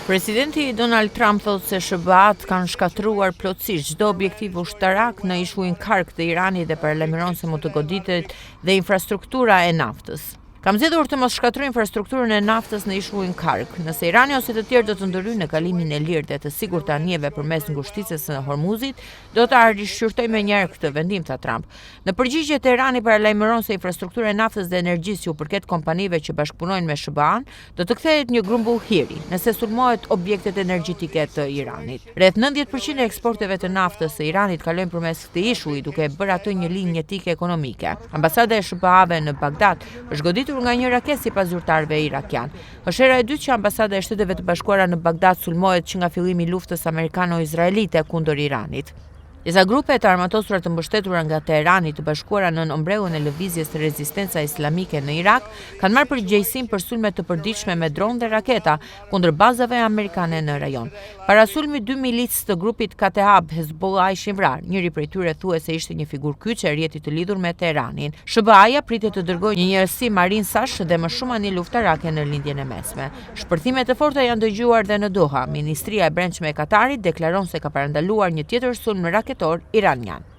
Presidenti Donald Trump thotë se SHBA-të kanë shkatërruar plotësisht çdo objektiv ushtarak në ishullin Kark të Iranit dhe paralajmëron se mund të goditet dhe infrastruktura e naftës. Kam zgjedhur të mos shkatërroj infrastrukturën e naftës në ishullin Kark. Nëse Irani ose të tjerë do të ndërhyjnë në kalimin e lirë dhe të sigurt të anijeve përmes ngushticës së Hormuzit, do ta rishqyrtoj menjëherë këtë vendim, tha Trump. Në përgjigje, Teherani paralajmëron se infrastruktura e naftës dhe energjisë që u përket kompanive që bashkëpunojnë me SHBA-në do të kthehet një grumbull hiri, nëse sulmohet objektet energjetike të Iranit. Rreth 90% e eksporteve të naftës së Iranit kalojnë përmes këtij ishulli, duke e bërë atë një linjë jetike ekonomike. Ambasada e SHBA-ve në Bagdad është goditur nga një raketë sipas zyrtarëve irakianë. Është hera e dytë që ambasada e Shteteve të Bashkuara në Bagdad sulmohet që nga fillimi i luftës amerikano-izraelite kundër Iranit. Disa grupe të armatosura të mbështetura nga Teherani, të bashkuara nën ombrellën e lëvizjes Rezistenca Islamike në Irak, kanë marrë përgjegjësinë për sulme të përditshme me dronë dhe raketa kundër bazave amerikane në rajon. Para sulmit, dy milicë të grupit Kataeb Hezbollah ishin vrarë. Njëri prej tyre thuhet se ishte një figurë kyçe e rrjetit të lidhur me Teheranin. SHBA-ja pritet të dërgojë një njësi marinsash dhe më shumë anije luftarake në Lindjen e Mesme. Shpërthime të forta janë dëgjuar dhe në Doha. Ministria e Brendshme e Katarit deklaron se ka parandaluar një tjetër sulm raketor iranian.